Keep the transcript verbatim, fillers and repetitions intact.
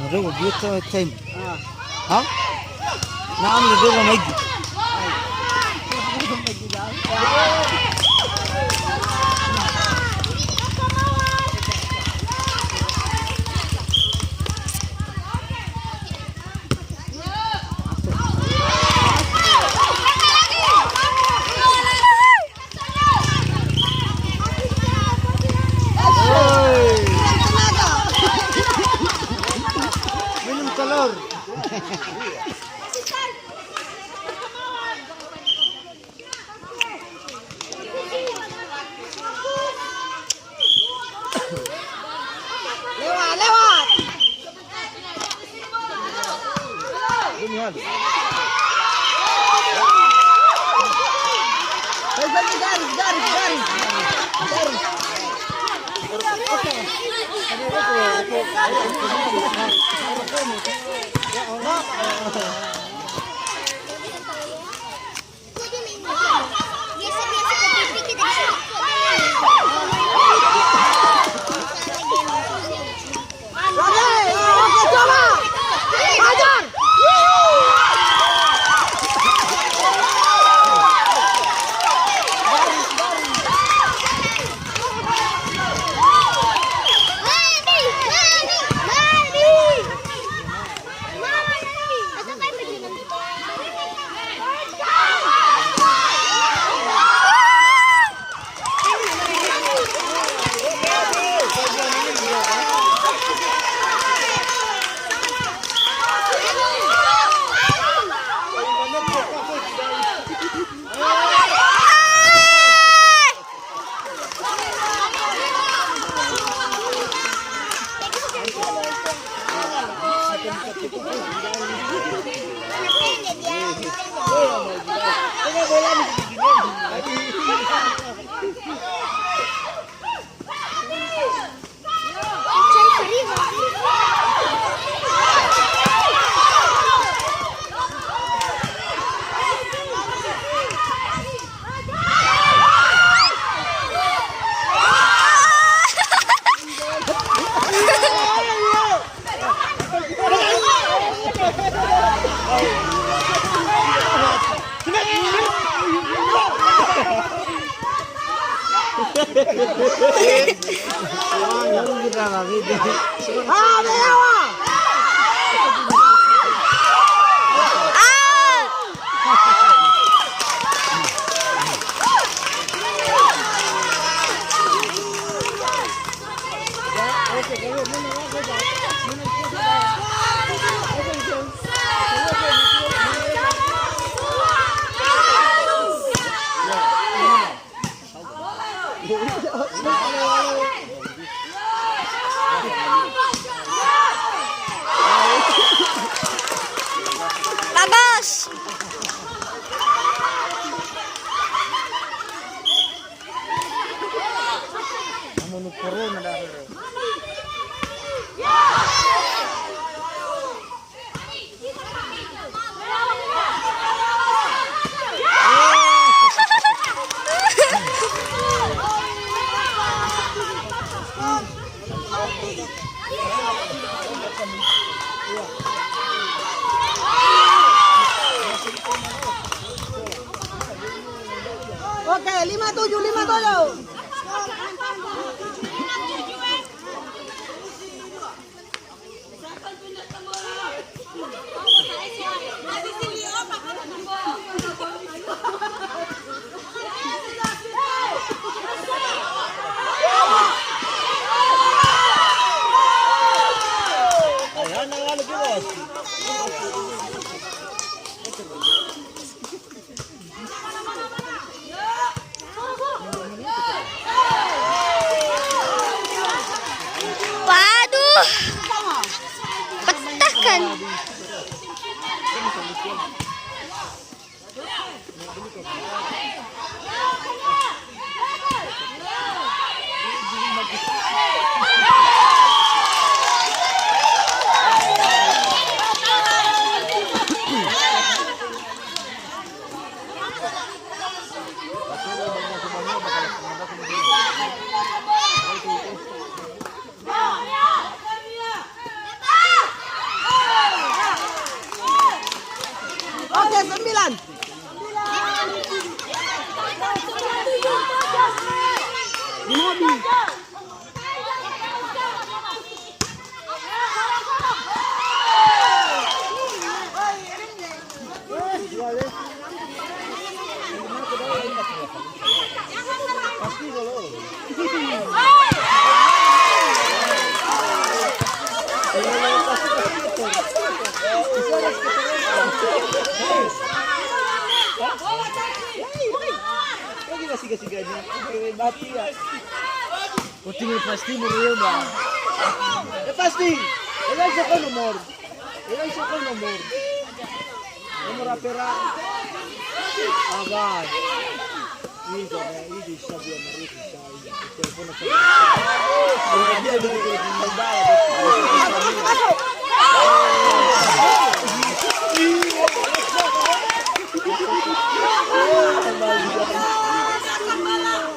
Nare wa biasa time. Ha? Na am le dora maigi. Minum telur. Lewat, lewat. Garis, garis, garis, garis. Bagus. Namun corona dah. Oke, lima tujuh, lima tujuh. Waduh. Petakan. Oke, sembilan. Di mobil. Lagi masih kasih gaji. Mati ya. Uti pasti muriu ba. Ya pasti. Ya iso kan nomor. Ya iso kan nomor. Nomor apa ra? Abai. Ini kan ini di Sabia Marit. Telepon apa? Dia dulu telepon.